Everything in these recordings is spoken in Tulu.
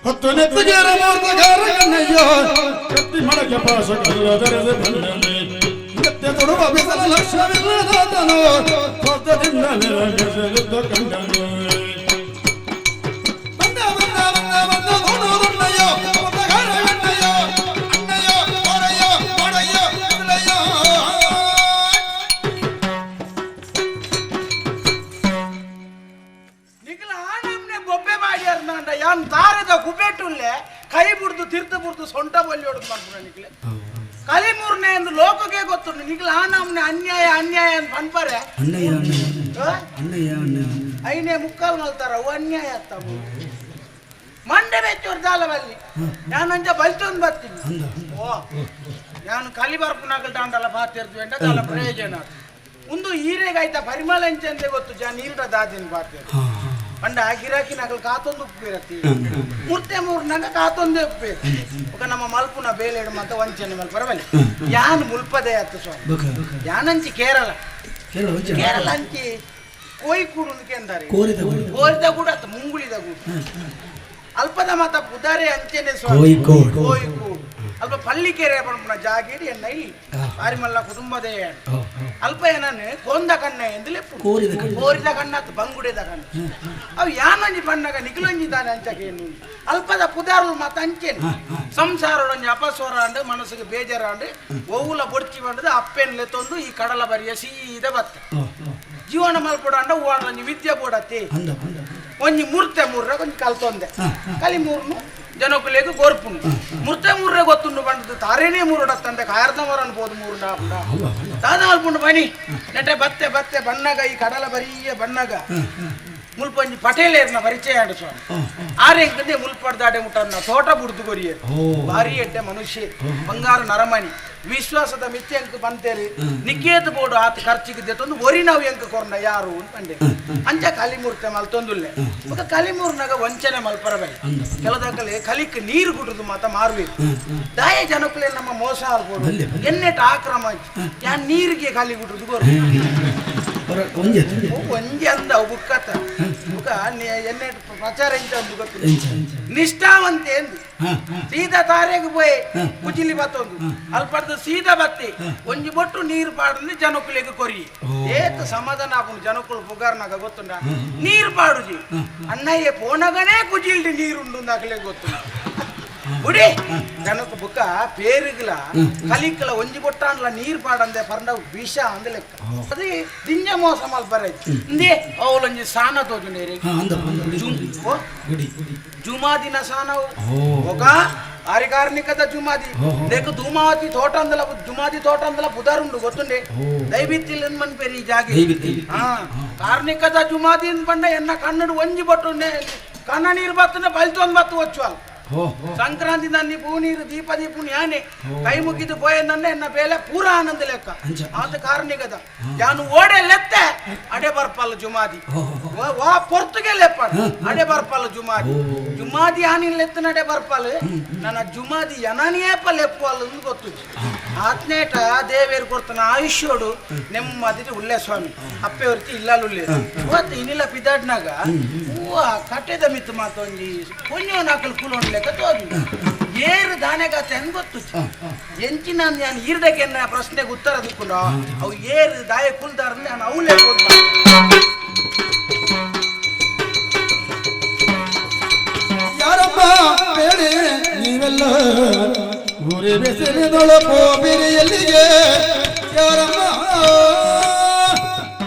ಹೊತ್ತು ನೆತ್ತಿಗೇರ ಮೂರ್ತಗಾರ ಕಣ್ಣಯ್ಯ ಕತ್ತಿ ಮಡಕೆ ಪಾಶ ಕಲ್ಲದರೆದೆ ಬಂದನೆ ಎತ್ತೆ ತೊಡುವ ಬಿಸಲ ಲಕ್ಷ್ಯವಿಲ್ಲದಾತನು ಸ್ವಾರ್ಥದಿಂದ ನಿರಗಿಸಲಿದ್ದ ಕಂಡನು. ಬಂದ ಬಂದ ಬಂದ ಬಂದ ದೊಡ್ಡಯ್ಯ ಮೂರ್ತಗಾರ ಕಣ್ಣಯ್ಯ ಅಣ್ಣಯ್ಯ ಓರಯ್ಯ ಓಡಯ್ಯ ಬಿಸಿಲಯ್ಯ. ನಿಖಲ ಆನಮ್ನೆ ಬೊಬ್ಬೆ ಮಾಡ್ಯಾರ ಯಾನ್ ತಾರದ ಕುಬೇಟುಲ್ಲೆ ಕೈ ಬುಡ್ದು ತಿರ್ತು ಬುಡ್ದು ಸೊಂಟ ಬಲ್ಲಿ ಹೊಡೆದು ಮಾಡ್ಬಿಡ ನಿಖಲೆ ಕಲಿ ಮೂರನೇ ಎಂದು ಲೋಕಕ್ಕೆ ಗೊತ್ತುಂಟು. ನಿಖಲ ಆನಮ್ನೆ ಅನ್ಯಾಯ ಅನ್ಯಾಯ ಅಂತ ಪನ್ಪರೆ ಅಣ್ಣಯ್ಯ ಅಣ್ಣಯ್ಯ ಅಣ್ಣಯ್ಯ ಐನೇ ಮುಕ್ಕಾಲು ಮಲ್ತಾರ ಅವು ಅನ್ಯಾಯ ಅತ್ತವು ಮಂಡೆ ಬೆಚ್ಚೋರ್ ಜಾಲವಲ್ಲಿ ನಾನು ಬಲ್ತೊಂದು ಬರ್ತೀನಿ. ಓ ನಾನು ಕಲಿ ಬರ್ಪುನಾಗಲ್ ದಾಂಡಲ ಬಾತಿರ್ದು ಎಂಟ ದಾಲ ಪ್ರಯೋಜನ ಒಂದು ಹೀರೆಗಾಯ್ತ ಪರಿಮಳ ಎಂಚಂತೆ ಗೊತ್ತು ಜಾ ನೀರ್ಡ ದಾದಿನ ಬಾತಿರ್ ಪಂಡ ಗಿರಾಕಿ ನಗಲ್ ಕಾತೊಂದು ಉಪ್ಪು ಇರತ್ತಿ ಮೂರ್ತೆ ಮೂರು ನಂಗ ಕಾತೊಂದೇ ಉಪ್ಪು ఒక ನಮ್ಮ ಮಲ್ಪುನ ಬೇಲೆಡು ಅಂತ ವಂಚನೆ ಮಲ್ಪರವಲ್ಲಿ ಯಾನ್ ಮುಲ್ಪದೆ ಅತ್ತ ಸ್ವಾಮಿ. ಯಾನಂಚಿ ಕೇರಳ ಕೇರಳ ಅಂಚಿ ಕೋಯಿಕೂಡು ಅಂತಾರೆ ಕೋರಿದ ಗೂಡು ಅತ್ತ ಮುಂಗುಳಿದ ಗೂಡು ಅಲ್ಪದ ಮಾತ ಪುದಾರೆ ಅಂಚೆನೆ ಸ್ವಾಮಿ ಕೋಯಿಕೂಡು ಅಲ್ಪ ಪಳ್ಳಿಕೆರೆ ಪನ್ಪುನ ಜಾಗೀರಿ ಎನ್ನ ಇಲ್ಲಿ ಬಾರಿಮಲ್ಲ ಕುಟುಂಬದೇ ಅಲ್ಪ ಏನನ್ನು ಕೋಂದ ಕಣ್ಣ ಎಂದು ಲೆಪ್ಪು ಕೋರಿದ ಕಣ್ಣತ್ತು ಬಂಗುಡೆದ ಕಣ್ಣು ಅವು ಯಾನೊಂಜಿ ಬಣ್ಣಗ ನಿಖಲೊಂಜಿ ತಾನೆ ಅಂಚಕೇನು ಅಲ್ಪದ ಪುದಾರು ಮಾತ ಅಂಚೇನು ಸಂಸಾರೊಂಜಿ ಅಪಸ್ವರ ಅಂಡು ಮನಸ್ಸಿಗೆ ಬೇಜಾರಾಂಡು ಒವ್ವುಲ ಬೊಡ್ಚಿ ಬಂಡದು ಅಪ್ಪೆನ್ಲೆ ತಂದು ಈ ಕಡಲ ಬರಿಯ ಸೀದ ಬತ್ತ ಜೀವನ ಮಲ್ಪಡ ಅಂಡ ಒಂಜಿ ವಿದ್ಯೆ ಬೋಡತ್ತಿ ಒಂಜಿ ಮೂರ್ತೆ ಮೂರ್ರ ಒಂಜಿ ಕಲ್ತೊಂದೆ ಕಲಿ ಮೂರ್ನು ಜನಕುಲೆಗ್ ಗೋರ್ಪುಂಡು ಮುರ್ತೆ ಮೂರ್ರೆ ಗೊತ್ತುಂಡು ಬಂಡದು ತಾರೇನೇ ಮೂರುಡತ್ತಂದೆ ಕಾಯರ್ದ ಮರನ್ ಪೋದು ಮೂರು ಡಾಪುಂಡ ದಾದ ಮಲ್ಪುಂಡು ಬನಿ ನೆಟೆ ಬತ್ತೆ ಬತ್ತೆ ಬಣ್ಣಗ ಈ ಕಡಲ ಬರಿಯ ಬಣ್ಣಗ ಮುಲ್ಪಂಜಿ ಪಟೇಲೇರ್ನ ಪರಿಚಯ ಆಡು ಸ್ವಾಮಿ ಆರೆಂಕಂದೆ ಮುಲ್ಪಡ್ದಾಡೆ ಮುಟ್ಟನ್ನ ತೋಟ ಬುಡ್ದು ಕೊರಿಯೆ ಭಾರಿ ಎಡ್ಡೆ ಮನುಷ್ಯ ಬಂಗಾರ ನರಮಣಿ ವಿಶ್ವಾಸದ ಮಿಥ್ಯ ಅಂಕ ಬಂತೇರಿ ನಿಕೇತ ಬೋಡು ಆತ ಖರ್ಚಿಗೆ ತಂದು ಒರಿ ನಾವು ಎಂಕ ಕೊರ್ನ ಯಾರು ಅಂತ ಪಂಡೆ ಅಂಚ ಕಲಿಮೂರ್ತೆ ಮಲ್ತೊಂದುಲ್ಲೆ ఒక ಕಲಿಮೂರ್ನಾಗ ವಂಚನೆ ಮಲ್ಪರಬೈ ಕೆಲದಾಕಲೆ ಕಲಿಕ್ ನೀರು ಗುಡ್ರದು ಮಾತ ಮಾರುವೆ ದಾಯ ಜನಕ್ಕಲೆ ನಮ್ಮ ಮೋಸ ಆಲ್ಬೋದು ಎನ್ನೆಟ ಆಕ್ರಮ ಯಾ ನೀರಿಗೆ ಕಲಿ ಗುಡ್ರದು ಗೋರು ಒಂಜಿ ಅಂದ ಬುಕ್ಕತ್ತ ಬುಕ್ಕ ಎನ್ನೆ ಪ್ರಚಾರ ಎಂಚ ಅಂದು ಗೊತ್ತು ನಿಷ್ಠಾವಂತೆ ಎಂದು ಸೀದಾ ತಾರೆಗೆ ಪೋಯ್ ಕುಜಿಲಿ ಬತ್ತೊಂದು ಅಲ್ಪಡ್ದು ಸೀದಾ ಬತ್ತಿ ಒಂಜಿ ಬೊಟ್ಟು ನೀರು ಪಾಡುಂದು ಜನಕುಲೆಗ್ ಕೊರಿ ಏತ್ ಸಮಾಧಾನ ಆಪುಂಡು ಜನಕುಲು ಪುಗಾರ್ನಾಗ ಗೊತ್ತುಂಡ ನೀರು ಪಾಡುಜಿ ಅಣ್ಣಯ್ಯ ಪೋನಗನೇ ಕುಜಿಲ್ಡಿ ನೀರುಂಡು ಅಕಲೆ ಗೊತ್ತುಂಡ ಬುಡಿ ಜನಕ ಬುಕ್ಕ ಪೇರುಗ್ಲ ಕಲಿಕಲ ಒಂಜಿ ಬೊಟ್ಟಾನ್ಲ ನೀರು ಪಾಡಂದೆ ಪರಂಡ ವಿಷ ಅಂದ ಲೆಕ್ಕ ಅದೇ ದಿಂಜ ಮೋಸ ಮಲ್ಪರೆ ಇಂದೇ ಅವಲೊಂಜಿ ಸಾನ ತೋಜುಂಡೇರಿ ಜುಮಾದಿನ ಸಾನವು ఒక ಆರಿಕಾರ್ನಿಕದ ಜುಮಾದಿ ದೇಕ ಧೂಮಾವತಿ ತೋಟ ಅಂದಲ ಜುಮಾದಿ ತೋಟ ಅಂದಲ ಪುದಾರುಂಡು ಗೊತ್ತುಂಡೆ ದೈಬಿತ್ತಿಲ್ ಮನ್ಪೇರಿ ಜಾಗಿ ಕಾರ್ನಿಕದ ಜುಮಾದಿ ಬಂಡ ಎನ್ನ ಕನ್ನಡ ಒಂಜಿ ಬೊಟ್ಟು ಕಣ್ಣ ನೀರು ಬತ್ತನೆ ಬಲ್ತೊಂದು ಬತ್ತು వచ్చು ಸಂಕ್ರಾಂತಿ ನನ್ನಿ ಪೂ ನೀರು ದೀಪ ದೀಪುನಿ ಯಾನೆ ಕೈ ಮುಗಿದು ಪೋಯ ನನ್ನ ಎನ್ನ ಬೇಲೆ ಪೂರ ಆನಂದ ಲೆಕ್ಕ ಆತ ಕಾರ್ನಿಕದ ಜಾನು ಓಡೆ ಲೆತ್ತೆ ಅಡೆ ಬರ್ಪಲ್ಲ ಜುಮಾದಿ ವಾ ಪೊರ್ತುಗೆ ಲೆಪ್ಪ ಅಡೆ ಬರ್ಪಲ್ಲ ಜುಮಾದಿ ಜುಮಾದಿ ಆನಿಲ್ ಲೆತ್ತನ ಅಡೆ ಬರ್ಪಲ್ ನನ್ನ ಜುಮಾದಿ ಎನನಿಯೇಪ ಲೆಪ್ಪಲ್ಲ ಗೊತ್ತು ಆತ್ನೇಟ ದೇವೇರು ಕೊಡ್ತಾನ ಆಯುಷ್ಯೋಡು ನೆಮ್ಮದಿ ಉಲ್ಲೆ ಸ್ವಾಮಿ ಅಪ್ಪೆ ಹೊರ್ತಿ ಇಲ್ಲಲುಲ್ಲೆ ಇವತ್ತು ಇನ್ನಿಲ್ಲ ಪಿದಾಡ್ನಾಗ ಹೂವ ಕಟ್ಟೆದ ಮಿತ್ತು ಮಾತೊಂಜಿ ಪುಣ್ಯ ನಾಕಲ್ ಕೂಲೊಂಡು ಲೆಕ್ಕ ತೋಜು ಏರು ದಾನೆಗಾತೆ ಅಂದ್ ಗೊತ್ತು ಎಂಚಿನ ನಾನು ಈರ್ಡಕ್ಕೆ ಪ್ರಶ್ನೆಗೆ ಉತ್ತರ ದಿಕ್ಕೊಂಡು ಅವು ಏರು ದಾಯ ಕುಲ್ದಾರ ನಾನು ಅವಲೇ ಯಾರಪ್ಪ ಬೇಡಿ ನೀವೆಲ್ಲ ಗುರಿ ಬಿಸಿಲಿನೊಳಪೋ ಬಿರಿಯಲ್ಲಿಗೆ ಯಾರಮ್ಮ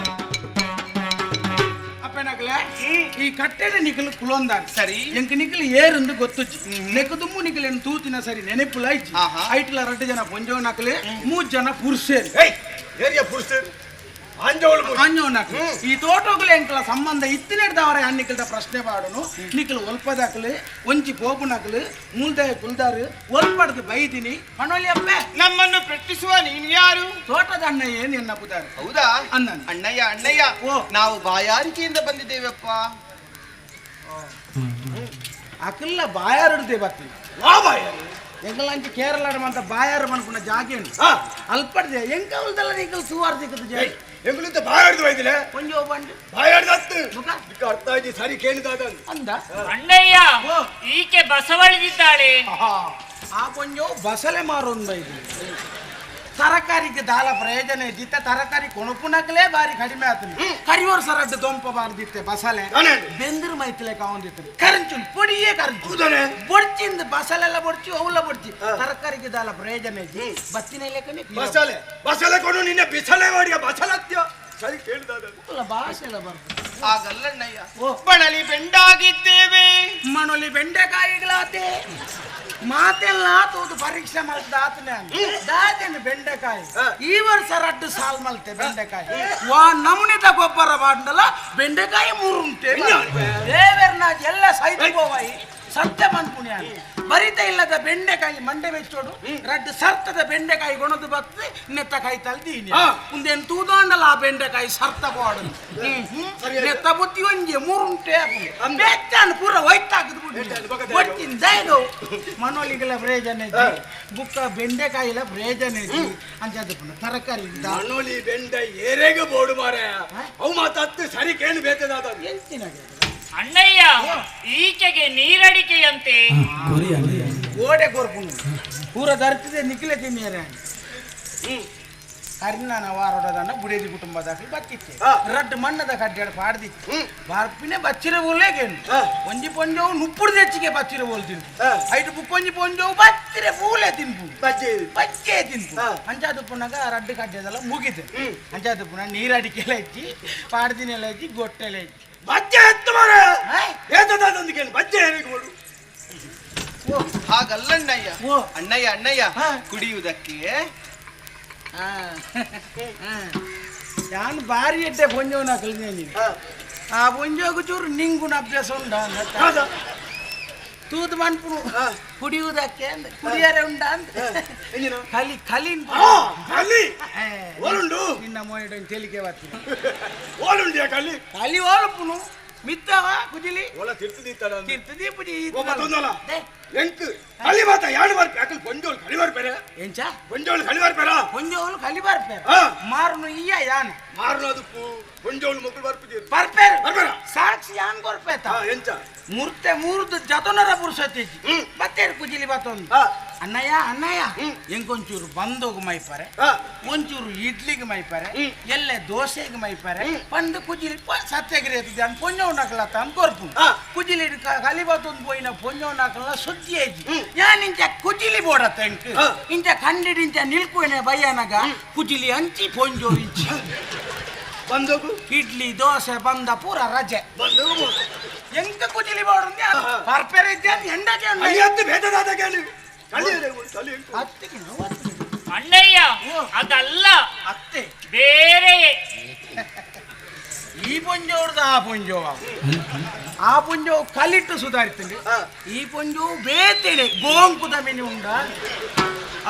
ಅಪ್ಪನಗಲೆ ಈ ಕಟ್ಟೆದ ನಿಖಲು ಕುಲೊಂದಾನ ಸರಿ ಎಂಕ್ ನಿಖಲು ಏರುಂದು ಗೊತ್ತುಚ್ಚಿ ನೆಕ್ ದುಮ್ಮು ನಿಖಲು ಏನು ತೂತಿನ ಸರಿ ನೆನಪುಲ ಇಜ್ಜಿ ಐಟ್ಲ ರಡ್ಡು ಜನ ಪೊಂಜೋ ನಕಲೆ ಮೂರು ಜನ ಪುರುಷರು ಏರಿಯಾ ಪುರುಷರು ಆಂಜೋನಕಲು ಈ ತೋಟೋಗುಲ ಎಂಕಲ ಸಂಬಂಧ ಇತ್ತಿನೆಡ್ದವರ ಅನ್ನಿಕಲ್ದ ಪ್ರಶ್ನೆ ಪಾಡುನು ನಿಖಲು ಒಲ್ಪದಾಕಲು ಒಂಜಿ ಪೋಪುನಕಲು ಮೂಲ್ದಾಯ ಕುಲ್ದಾರು ಒಲ್ಪಡ್ದು ಬೈದಿನಿ ಪಣೋಲಿ ಅಪ್ಪೆ ನಮ್ಮನ್ನು ಪ್ರಶ್ನಿಸುವ ನೀನು ಯಾರು? ತೋಟದ ಅಣ್ಣಯ್ಯ ಎನ್ನ ಪುದಾರು. ಹೌದಾ? ಅಣ್ಣನ. ಅಣ್ಣಯ್ಯ ಅಣ್ಣಯ್ಯ, ಓ. ನಾವು ಬಾಯಾರಿಕೆಯಿಂದ ಬಂದಿದ್ದೇವಪ್ಪ. ಅಕಲ್ಲ ಬಾಯಾರಡ್ದೆ ಬರ್ತೀನಿ. ವಾ ಬಾಯಾರು? ಎಂಕಲಂಚಿ ಕೇರಳ ಅಂತ ಬಾಯಾರು ಮನ್ಪುನ ಜಾಗೆ ಉಂಟು. ಅಲ್ಪಡ್ದೆ ಎಂಕವಲ್ದೆಲ್ಲ ನಿಕಲ್ ಸುವಾರ್ ದಿಕ್ಕದು ಜಾಗೆ. ಎಂಗುಲಿಂದ ಬಾಯಾಡ್ದು ವೈದಿಲೆ ಒಂಜಿ ಒಬ್ಬಂಡು ಬಾಯಾಡ್ದು ಹತ್ತು ಮುಖ? ಇಕ್ಕ ಅರ್ಥ ಆಯ್ತು ಸರಿ ಕೇಳಿದಾದ ಅಂದ ಅಣ್ಣಯ್ಯ ಓ. ಈಕೆ ಬಸವಳಿದಿದ್ದಾಳೆ. ಆ ಪೊಂಜೋ ಬಸಲೆ ಮಾರೊಂದು ಇದು ತರಕಾರಿಗೆ ದಾಲ ಪ್ರಯೋಜನ ಇದ್ದಿತ್ತ ತರಕಾರಿ ಕೊಣಪುನಕಲೇ ಬಾರಿ ಕಡಿಮೆ ಆತನು ಕರಿಯೋರ್ ಸರಡ್ಡು ದೊಂಪ ಬಾರ್ದಿತ್ತೆ ಬಸಲೆ ಅನೇ. ಬೆಂದಿರು ಮೈತಿಲೆ ಕಾವಂದಿತ್ತು ಕರಂಚು ಪೊಡಿಯೇ ಕರಂಚು ಹೌದಾನೆ? ಬೊಡ್ಚಿಂದ ಬಸಲೆಲ್ಲ ಬೊಡ್ಚಿ ಅವುಲ ಬೊಡ್ಚಿ ತರಕಾರಿಗೆ ದಾಲ ಪ್ರಯೋಜನ ಇದ್ದಿ ಬತ್ತಿನ ಲೆಕ್ಕನೆ ಬಸಲೆ ಬಸಲೆ ಕೊಡು ನಿನ್ನೆ ಬಿಸಲೆ ಮಾಡಿಯ ಬಸಲತ್ಯ ಸರಿ ಕೇಳಿದಾದ ಭಾಷೆ ಎಲ್ಲ ಬರ್ತದೆ. ಹಾಗಲ್ಲಣ್ಣಯ್ಯ, ಓ. ಬಣಲಿ ಬೆಂಡಾಗಿದ್ದೇವೆ. ಮಣೊಲಿ ಬೆಂಡೆಕಾಯಿಗಳಾತೆ ಮಾತೆಲ್ಲ ತೂದು ಪರೀಕ್ಷೆ ಮಲ್ತ ಆತನೆ ದಾತೇನು ಬೆಂಡೆಕಾಯಿ ಈ ವರ್ಷ ರಡ್ಡು ಸಾಲ್ ಮಲ್ತೆ ಬೆಂಡೆಕಾಯಿ ವಾ ನಮೂನಿದ ಗೊಬ್ಬರ ಬಾಂಡಲ ಬೆಂಡೆಕಾಯಿ ಮೂರುಂಟೆ ದೇವೆರ್ನ ಎಲ್ಲ ಸೈತು ಗೋವಾಯಿ ಸತ್ಯ ಮನ್ಪುಣ್ಯ ಬರಿತ ಇಲ್ಲದ ಬೆಂಡೆಕಾಯಿ ಮಂಡೆ ಮೆಚ್ಚೋಡು ರಡ್ಡು ಸರ್ತದ ಬೆಂಡೆಕಾಯಿ ಗೊಣದು ಬತ್ತು ನೆತ್ತ ಕಾಯಿ ತಲ್ದೀನಿ ಮುಂದೇನು ತೂದಾಂಡಲ ಆ ಬೆಂಡೆಕಾಯಿ ಸರ್ತ ಬೋಡು ನೆತ್ತ ಬುತ್ತಿ ಒಂಜಿ ಮೂರುಂಟೆ ಬೆಚ್ಚಾನ್ ಪೂರ ಒಯ್ತಾಕದ್ ಬಿಟ್ಟು ಒಟ್ಟಿನ ದಯದು ಮನೋಲಿಗೆಲ್ಲ ಪ್ರಯೋಜನ ಇದ್ದಿ ಬುಕ್ಕ ಬೆಂಡೆಕಾಯಿಲ ಪ್ರಯೋಜನ ಇದ್ದಿ ಅಂಚಾದ ಪುನಃ ತರಕಾರಿ ಇದ್ದ. ಮನೋಲಿ ಬೆಂಡೆ ಏರೆಗೆ ಬೋಡು ಮಾರಾಯ ಅವು ಮಾತತ್ತು ಸರಿ ಕೇಳಿ ಬೇತದಾದ ಎಂತಿನ ಅಣ್ಣಯ್ಯ ಈಕೆಗೆ ನೀರಡಿಕೆಯಂತೆ. ಕೊರಿ ಅಣ್ಣಯ್ಯ. ಗೋಡೆ ಕೊರ್ಪುಂಡು ಪೂರ ದರ್ತಿದೆ ನಿಖಿಲ ತಿನ್ನಿಯರ ಕರಿನಾನ ವಾರೊಡದನ್ನ ಬುಡೇದಿ ಕುಟುಂಬದಾಕಲಿ ಬತ್ತಿತ್ತೆ ರಡ್ಡು ಮಣ್ಣದ ಕಡ್ಡಾಡ ಪಾಡ್ದಿತ್ತು ಬಾರ್ಪಿನೆ ಬಚ್ಚಿರ ಬೋಲೇಗೇನು ಒಂಜಿ ಪೊಂಜೋವು ನುಪ್ಪುಡು ದೆಚ್ಚಿಗೆ ಬಚ್ಚಿರ ಬೋಲ್ ತಿನ್ಪು ಐಟು ಬುಕ್ಕೊಂಜಿ ಪೊಂಜೋವು ಬಚ್ಚಿರೆ ಪೂಲೆ ತಿನ್ಪು ಬಜ್ಜೆ ಬಚ್ಚೆ ತಿನ್ಪು ಅಂಚಾದ ಪುನಗ ರಡ್ಡು ಕಡ್ಡದೆಲ್ಲ ಮುಗಿತು. ಅಂಚಾದ ಪುನಃ ನೀರಡಿಕೆಲ್ಲ ಹೆಚ್ಚಿ ಪಾಡ್ದಿನೆಲ್ಲ ಹೆಚ್ಚಿ ಗೊಟ್ಟೆಲ್ಲ ಹೆಚ್ಚಿ ಬಜ್ಜೆ ಎತ್ತು ಮಾರಾಯ ಏತದಾದ ಒಂದು ಕೇಳಿ ಬಜ್ಜೆ ಏರೆಗೆ ಬೋಡು. ಹಾಗಲ್ಲಣ್ಣಯ್ಯ. ಓ. ಅಣ್ಣಯ್ಯ ಅಣ್ಣಯ್ಯ, ಹಾ. ಕುಡಿಯುವುದಕ್ಕೆ ನಾನು ಭಾರಿ ಎಡ್ಡೆ ಪೊಂಜೋನ ಕಲಿದೇನಿ. ಆ ಪೊಂಜೋಗು ಚೂರು ನಿಂಗುಣ ಅಭ್ಯಾಸ ಉಂಡ ಹೌದಾ? ತೂದು ಮನ್ಪುನು ಕುಡಿಯುವುದಕ್ಕೆ ಅಂದ ಕುಡಿಯರೆ ಉಂಡ ಅಂತ ಕಲಿ ಕಲಿ ಆ, ಕಲಿ ಓಲುಂಡು ನಿನ್ನ ಮೋಯಿಡ ತೇಲಿಕೆ ಬರ್ತೀನಿ. ಓಲುಂಡಿಯ ಕಲಿ ಕಲಿ ಓಲುಪುನು ಮಿತ್ತವ ಕುಜಿಲಿ ಓಲ ತಿರ್ತು ದೀತಾನ ತಿರ್ತು ದೀಪುಜಿ. ಓ ಮತ್ತೊಂದಲ್ಲ ಎಂಕ್ ಕಲಿ ಮಾತ ಯಾಡು ಬರ್ಪೆ ಅಕಲ್ ಪೊಂಜೋಳು ಕಲಿ ಬರ್ಪೆರೆ. ಎಂಚ ಪೊಂಜೋಳು ಕಲಿ ಬರ್ಪೆರಾ? ಪೊಂಜೋಳು ಕಲಿ ಬರ್ಪೆ ಆ. ಮಾರುನು ಈಯ ಯಾನ ಮಾರುನದು ಪೊಂಜೋಳು ಮೊಕ್ಕಳು ಬರ್ಪುಜಿ ಬರ್ಪೆರ್ ಬರ್ಪೆರ? ಸಾಕ್ಷಿ ಯಾನ್ ಕೊರ್ಪೇತ ಆ ಎಂಚ ಮೂರ್ತೆ ಮೂರ್ದು ಜತನರ ಪುರುಷತಿ ಬತ್ತೇರು ಕುಜಿಲಿ ಬತ್ತೊಂದು ಆ. ಅಣ್ಣಯ್ಯ ಅಣ್ಣಯ್ಯ ಎಂಕೊಂಚೂರು ಬಂದೋಗು ಮೈಪಾರೆ ಆ. ಒಂಚೂರು ಇಡ್ಲಿಗೆ ಮೈಪಾರೆ ಎಲ್ಲೆ ದೋಸೆಗೆ ಮೈಪಾರೆ ಪಂದು ಕುಜಿಲಿ ಸತ್ಯಗಿರಿ ಎತ್ತಿದ್ದೆ ಅನ್ ಪೊಂಜೋ ನಕಲತ್ತ ಅನ್ ಕೊರ್ಪು ಆ. ಕುಜಿಲಿ ಕಲಿ ಬತ್ತೊಂದು ಪೋಯಿನ ಪೊಂಜೋ ನಕಲ ಸುದ್ದಿ ಐಜಿ ಯಾನ್ ಇಂಚ ಕುಜಿಲಿ ಬೋಡತ್ತ ಎಂಕ್ ಆ. ಇಂಚ ಕಂಡಿಡ್ ಇಂಚ ನಿಲ್ಕುವೆನೆ ಬಯ್ಯನಗ ಕುಜಿಲಿ ಅಂಚಿ ಪೊಂಜೋ ಇಂಚಿ ಬಂದೋಗು ಇಡ್ಲಿ ದೋಸೆ ಬಂದ ಪೂರ ರಜೆ ಬಂದೋಗು ಎಂಕ ಕುಜಿಲಿ ಬೋಡುಂದೆ ಪರ್ಪೆರೆ ಇದ್ದೆ ಅಂತ ಎಂಡಕ್ಕೆ ಉಂಡೆ. ಅಯ್ಯತ್ತು ಬೇತದಾದ ಕೇಳಿ ಕಲಿ ಕಲಿ ಎಂಕು ಅತ್ತಿಗೆ ನಾವು ಅತ್ತಿಗೆ. ಅಣ್ಣಯ್ಯ ಅದಲ್ಲ ಅತ್ತೆ ಬೇರೆ. ಈ ಪೊಂಜೋರ್ದು ಆ ಪೊಂಜೋವ ಆ ಪೊಂಜೋ ಕಲಿಟ್ಟು ಸುಧಾರಿತಂడి ಈ ಪೊಂಜೋ ಬೇತೇನೆ ಗೋಂಕುದ ಮಿನಿ ಉಂಡ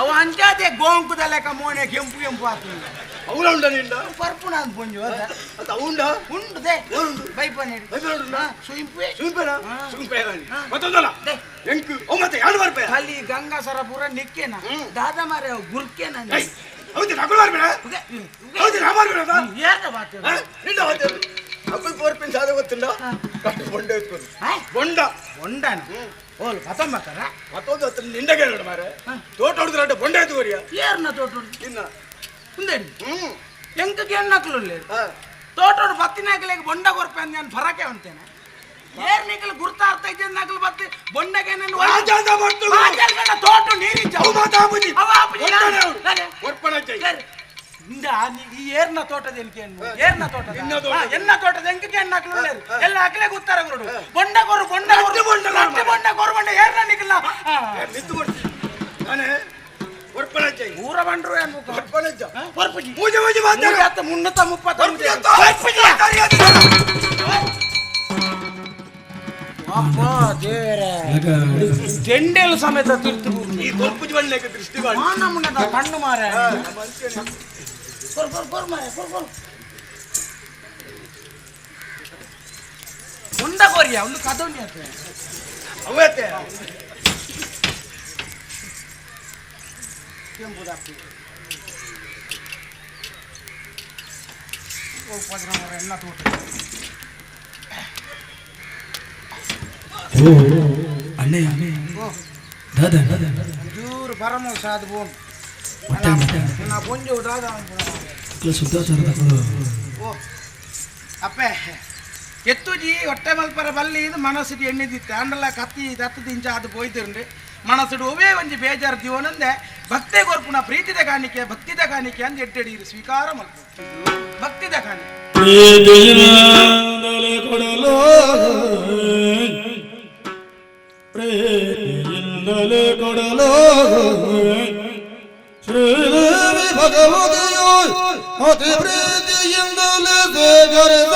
ಅವು ಅಂಚಾದೆ ಗೋಂಕುದ ಲೆಕ್ಕ ಮೋನೆ ಕೆಂಪು ಕೆಂಪು ಆತುಂಡ ಅವಳ ಉಂಡ ನಿಂಡ ಪರ್ಪುಣ ಅಂದ್ ಪೊಂಜೋ ಅದ ಅದು ಅವುಂಡ ಉಂಡುದೆ ಉಂಡು. ಬೈಪನೇಡು ಬೈಪನೇಡು ಸುಂಪೆ ಸುಂಪೆನಾ ಹಾ. ಸುಂಪೆ ಮತ್ತೊಂದಲ್ಲ they. ಎಂಕು ಅವು ಮತ್ತೆ ಯಾಡು ಬರ್ಪೆ ಕಲಿ ಗಂಗಾಸರ ಪೂರ ನಿಕ್ಕೆನ ದಾದಾ ಮಾರೆ ಅವು ಗುರ್ಕೆನ ಏಯ್, ಹೌದು ನಕಲು ಬರ್ಬೇಡ ಹೌದು ನಾ ಬರ್ಬೇಡ ಏರ್ದ ಬಾತೆ ನಿಂಡ ಹೌದು ಅಕ್ಕಲ್ ಪೋರ್ಪಿನ ಸಾಧ ಗೊತ್ತಿಲ್ಲ ಕಟ್ಟು ಬೊಂಡ ಎತ್ಕೊಂಡು ಬೊಂಡ ಬೊಂಡನ ಓಲ್ ಪತಂಬತ್ತರ ಮತ್ತೊಂದು ಹತ್ತು ನಿಂಡ ಕೇಳೋಣ ಮಾರೆ ತೋಟ ಹೊಡೆದ್ರೆ ಬೊಂಡ ಎತ್ತುವರಿಯ ಏರ್ನ ತೋಟ ಹೊಡ್ದು? ಇನ್ನ ಉಂದೇಡಿ ಹ್ಮ್ ಎಂಕ ಹೆಣ್ಣಕ್ಲು ಹಾ. ತೋಟೋಡು ಬತ್ತಿನಾಗಲಿಗೆ ಬೊಂಡ ಕೊರ್ಪೆ ಅಂದ್ ನಾನು ಫರಕೆ ಅಂತೇನೆ ಏರ್ ನಿಕಲ್ ಗುರ್ತ ಅರ್ಥ ಇದ್ದ ನಕಲು ಬತ್ತಿ ಬೊಂಡಗೆ ನನ್ನ ರಾಜಾಂದ ಬರ್ತು ತೋಟ ನೀರಿಜ್ಜ ಅವು ಮಾತ ಆಪುಜಿ. ಅವ ಆಪುಜಿ. ಬೊಂಡನೆ ಅವ್ರು. ನಾನೇ. ಕೊರ್ಪಣ ಜೈ. ಸರಿ. ಇಂದ ಈ ಏರ್ನ ತೋಟದ ಎನ್ಕೆ ಏರ್ನ ತೋಟದ ಎನ್ನ ತೋಟದ. ಹಾ, ಎನ್ನ ತೋಟದ ಎಂಕಕ್ಕೆ ಹೆಣ್ಣು ಹಾಕ್ಲು ಎಲ್ಲ ಹಾಕ್ಲೆ ಗುತ್ತಾರ ಗುರುಡು ಬೊಂಡ ಕೊರು ಬೊಂಡ ರಟ್ಟು ಬೊಂಡ ಕೊರು ರಟ್ಟು ಬೊಂಡ ಕೊರು ಬೊಂಡ ಏರ್ನ ನಿಕಲ್ನ ಏ, ಮಿತ್ತು ಕೊಡ್ತಿ ನಾನೇ ಕೊರ್ಪಣ ಜೈ. ಊರ ಬಂಡ್ರು ಏನ್ ಮುಖ? ಕೊರ್ಪಣ ಜೈ. ಕೊರ್ಪುಜಿ. ಪೂಜೆ ಪೂಜೆ ಮಾತಾಡು. ಮೂವತ್ತ ಮುನ್ನೂತ ಮುಪ್ಪತ್ತೊಂದು. ಕೊರ್ಪುಜಿ ಅಂತ. ಅಬ್ಬಾ ದೇವರೇ ಜೆಂಡೆಲ್ ಸಮೇತ ತಿರ್ತು ಈ ಕೊರ್ಪುಜಿ ಬಣ್ಣಕ್ಕೆ ದೃಷ್ಟಿ ಮಾಡಿ ಮಾನಮ್ಮನದ ಕಣ್ಣು ಮಾರ ಕೊರ್ ಕೊರ್ ಕೊರ್ ಮಾರೆ ಕೊರ್ ಕೊರ್ ಉಂಡ ಕೊರಿಯ ಒಂದು ಕದೋನಿ ಆತ ಅವತ್ತೆ ಕೆಂಪುದಾಕ್ತಿ. ಹೋಗ್ಬೋದು ಎನ್ನ ತೋಟ. ಓ ಅಣ್ಣಯ್ಯ. ಓ. ದಾದ? ಒಂಚೂರು ಬರಮೋ ಸಾದು ಬೋನ್. ಹೊಟ್ಟೆ ನಾ ಪೊಂಜು ದಾದ. ಶುದ್ಧಾಚಾರದ. ಓ ಅಪ್ಪೆ, ಎತ್ತುಜಿ ಹೊಟ್ಟೆ ಮಲ್ಪರ ಬಲ್ಲಿ ಇದು ಮನಸ್ಸಿಗೆ ಎಣ್ಣಿದಿತ್ತು. ಅಂಡಲ ಕತ್ತಿ ದತ್ತು ದಿಂಚ ಅದು ಪೋಯ್ತಿರ್ರಿ. ಮನಸ್ಸುಡು ಒವೇ ಒಂಜಿ ಬೇಜಾರು ದಿವನಂದೆ ಭಕ್ತಿ ಕೊರ್ಪುನ ಪ್ರೀತಿದ ಕಾಣಿಕೆ, ಭಕ್ತಿದ ಕಾಣಿಕೆ ಅಂದ್ ಎಡ್ಡೆಡೀರು ಸ್ವೀಕಾರ ಮಲ್ಪ ಭಕ್ತಿದ ಕಾಣಿಕೆ. ಪ್ರೀತಿಯಿಂದಲೇ ಕೊಡಲೋ, ಪ್ರೀತಿಯಿಂದಲೇ ಕೊಡಲೋ, ಶ್ರೀದೇವಿ ಭಗವತಿಯೋ ಅತಿ ಪ್ರೀತಿಯಿಂದಲೇ ಸ್ವೀಕರಿಸ.